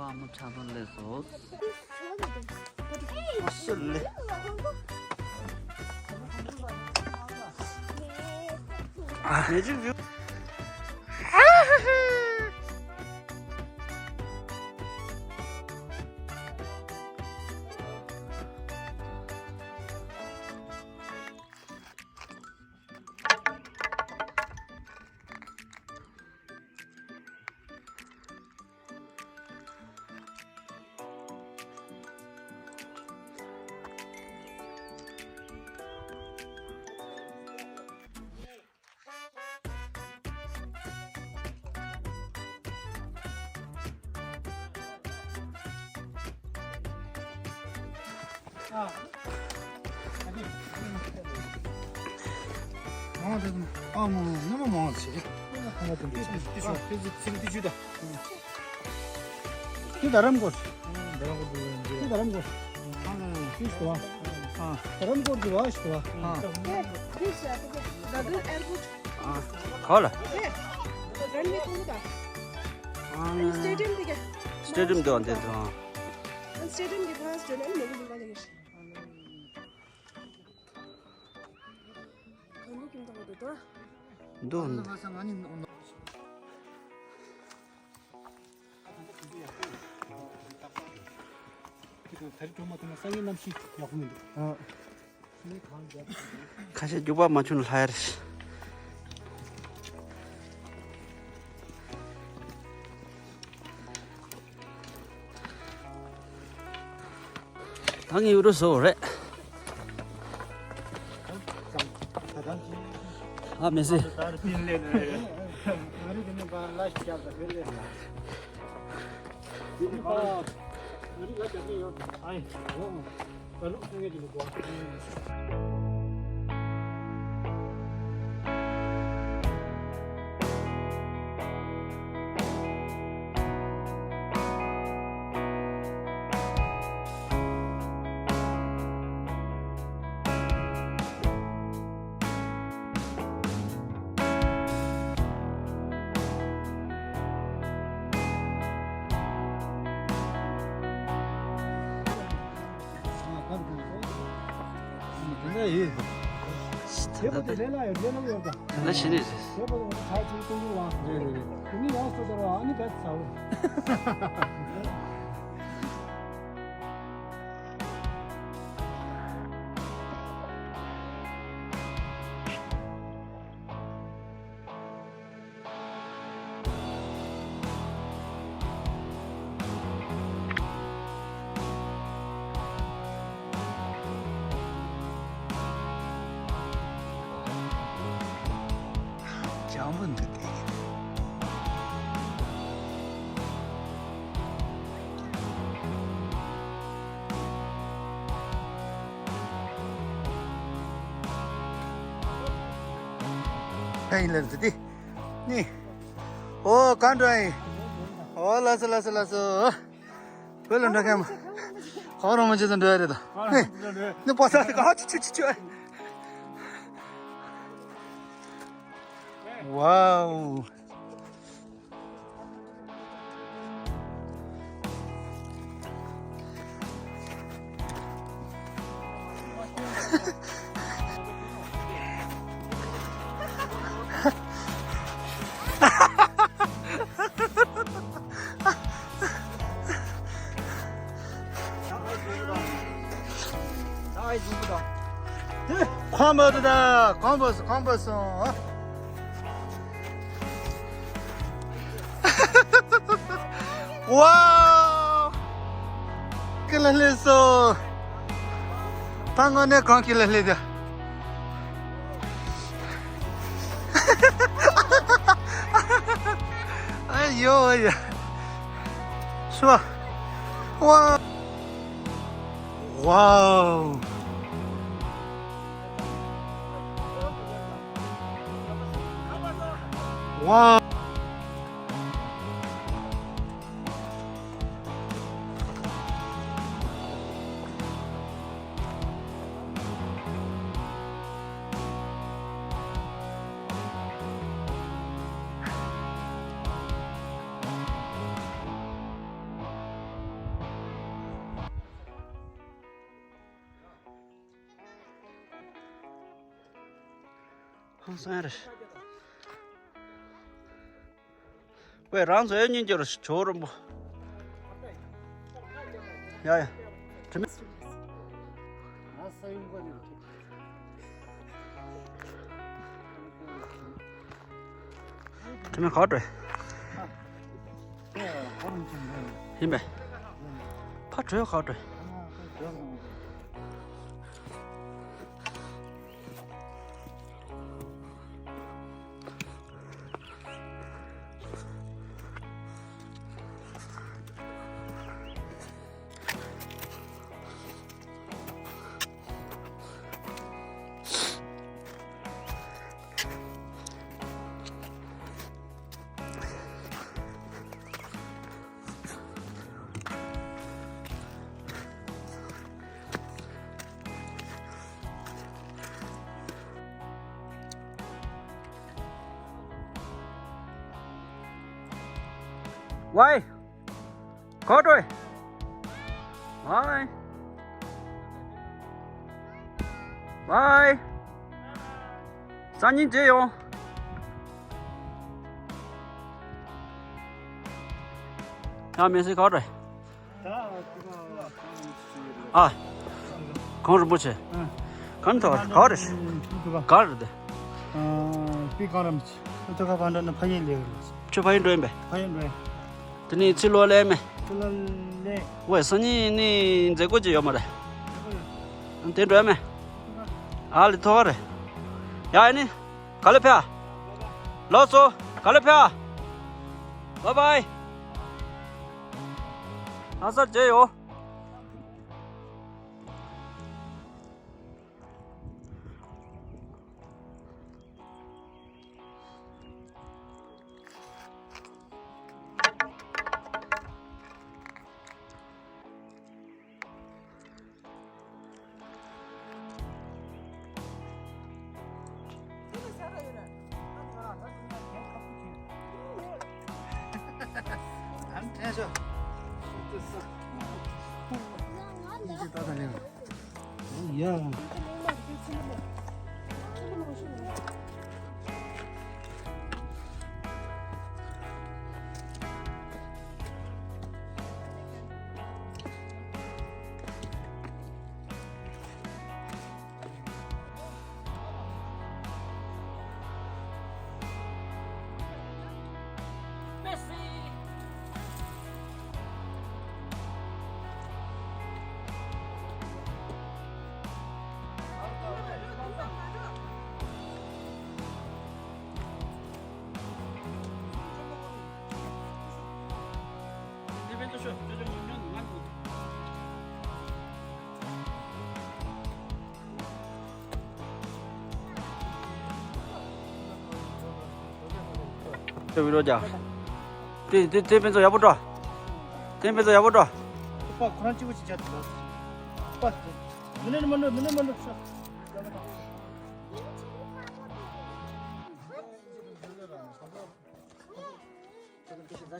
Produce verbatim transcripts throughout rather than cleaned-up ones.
ཨ་མ་ཁྲ་ལོ་ལས་སོ། ཨ་སི་ལེ། Magic view. འདི་རྡ་རམ་གོར། འདི་རྡ་རམ་གོར། ཨ། འདི་ཤི་ཏོ། ཨ། རྡ་རམ་གོར་གྱི་བ་ཤི་ཏོ། ཨ། ག་ལ། སི་ཊེ་ཌི་ཡམ་འདི་ག་སི་ཊེ་ཌི་ཡམ་འདི་འདི་དང་། སི་ཊེ་ཌི་ཡམ་གྱི་ཕར་སི་ཊེ་ཌི་ཡམ་ནོར་བུ་ལུང་པ་ལ་ཡོད། གང་འདུག་ཀྱིན་དང་འདུག་ད། འདུག་ཁ་ཤས་རྒྱུག་པ་མ་བྱུང་ལྷ་ཡར། ད་ངས་ཡུ་རུ་བཟོ་རེད། ཨ་མི་སྲིད། དེ་ལ་ཞི་ནས་རེད། སྤྱང་པོ་འདུག་སྟེ། ཨ་ཡིན་ལ་ཟེར་ཏེ། ནི། ཨོ་གང་འགྲོ་ཡིན། ཨོ་ལགས་སོ་ལགས་སོ་ལགས་སོ། བོད་ལ་འགྲོ་མཁན་མ། གང་རུང་མ་བྱེད་ཙམ་འགྲོ་ཡ་རེད་ད། ནི་པོ་ས་དེ་ག་ཆུ་ཆུ་ཆུ་ཆུ། ཝའོ། ཁོམ་པ་དང་ཁོམ་པ་སོང་ཁོམ་པ་སོང་། ཝའོ། ཀི་ལ་ལེ་སོ། ད་དངོས་གནས་གང་ཀི་ལ་ལེ་ད། ཨ་ཡོ་ཡ། སུ་བ། ཝའོ། ཝའོ། ཝའོ། ཧང་སང་རེད། ཝེ་རང་ཚོ་ཡོད་སྙིང་རྗེ་རུ་ཇོ་བོ་རིན་པོ། ཡ་ཡ། དྲི་མེད། དྲི་མེད་ག་པར་འགྲོ། ཡིན་པས། ཕར་བྲོས་ག་པར་འགྲོ། ཝའི། ག་པར་འགྲོ། ཝའི། ཝའི། སང་ཉིན་མཇལ་ཡོང་། ཡང་མི་སྲིད་ག་པར་འགྲོ། ཨ། གངས་རིན་པོ་ཆེ། གང་ཐོག་ག་རེ། ག་རེ་དེ། པི་གངས་རིན་པོ་ཆེ། ཐོག་ཁ་ཕ་འདྲ་ན་ཕ་ཡུལ་ལས། ཁྱོད་ཕ་ཡུལ་འགྲོ་ཡིན་པས། ཕ་ཡུལ་འགྲོ་ཡིན། དེ་ནས་ཚེ་ལོ་ལས་མེད། ཚེ་ལོ་ལས། ཝེ་སང་ཉིན་ནི་མཛད་སྒོ་ཅིག་ཡོད་མ་རེད། དེ་འགྲོ་ཡ་མེད། ཨ་ལི་ཐོག་རེད། ཡ་ཨ་ནི། ག་ལེ་ཕེ་ཨ། ལགས་སོ། ག་ལེ་ཕེ་ཨ། བཱའི་བཱའི། ལྷ་སར་མཇལ་ཡོང་། དེ་བི་རོ་ཇ། དེ་དེ་དེ་ཕན་ཚུན་ཡག་པོ་འགྲོ། དེ་ཕན་ཚུན་ཡག་པོ་འགྲོ། པ་ཁོ་རང་གཅིག་པུ་ཅིག་བྱ་དུས་ལ། པ། མི་ལེན་མ་འགྲོ་མི་ལེན་མ་འགྲོ་ཤོག་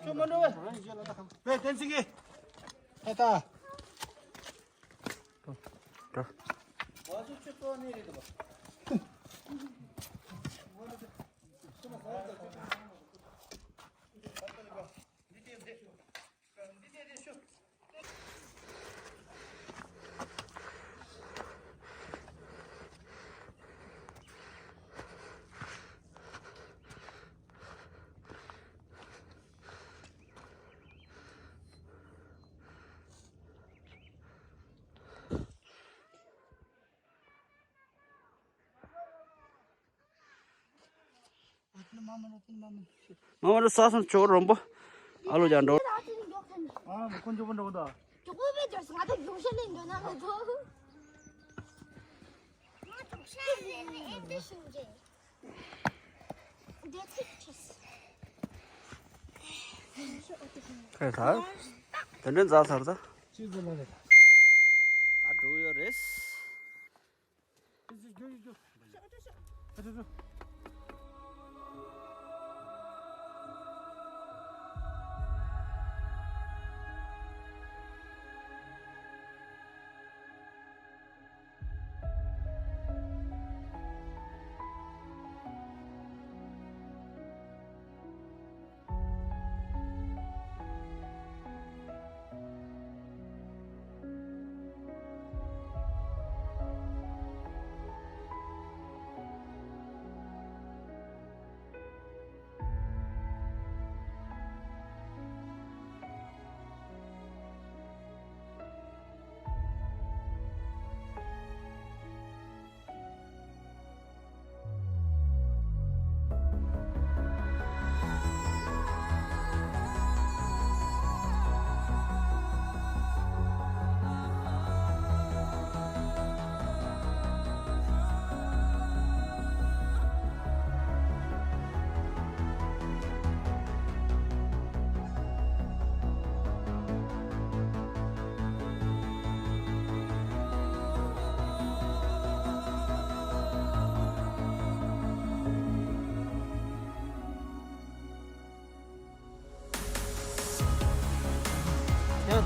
ཁྱོད་མ་འགྲོ་བས། བས་བསྟན་འཛིན་གྱིས། ཧེ་ད། འགྲོ། མ་མ་རུ་ས་སོང་ཆོག་རོམ་པོ། ཨ་ལོ་ཀྱང་འགྲོ། ཨ་མ་ཁོང་ཆོག་པོ་འགྲོ་ད། ཅོག་པོ་བེད་སྦྱོར་སོང་ང་ད་མགྱོགས་ཤོས་ལས་འགྲོ་ན་མ་ཐོག་ང་མགྱོགས་ཤོས་ལས་ཨེ་འདི་ཤིང་རྗེ། འདི་ཚིག་ཆུ། ཁ་ཐག་དེ་འདྲའི་འཛག་ཚར་ད། ཅི་ཟེར་ལ་རེད། ད་འགྲོ་ཡོད་རེད།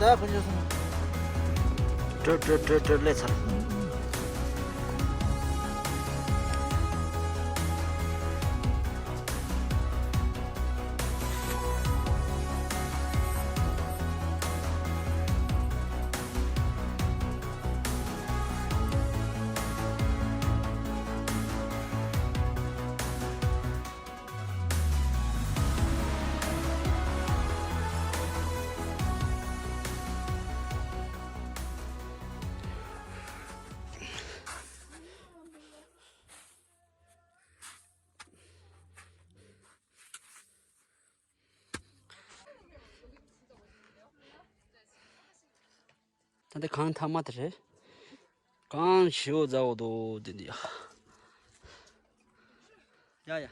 ད་ཕུན་ཚོགས་སོང་། སྤྲོད་སྤྲོད་སྤྲོད་སྤྲོད་ལས་ཚར། ད་འདི་གངས་མཐའ་མ་དེ་རེད། གངས་ཞེ་པོ་མཛའ་བོ་འདུག་དེ་འདི་ཡ། ཡ་ཡ།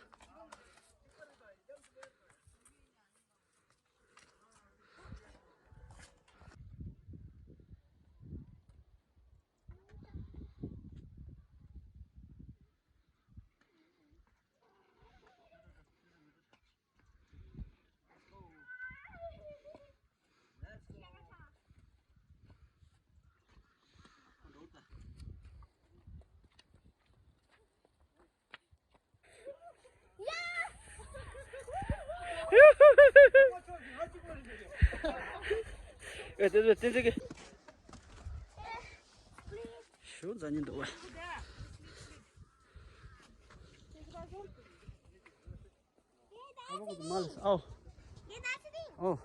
ཨེ་དེ་ཚོ་དེ་ཚོ་གི་ཞུ་འཛིན་ནི་འདུག་བ། ཨོ། ཨོ།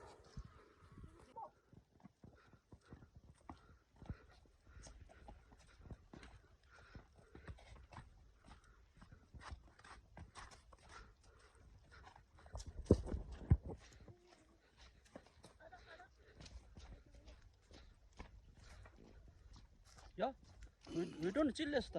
ཡ། ཝི་ཝི་ཌིའོ་ནི་ཅི་ལས་ད།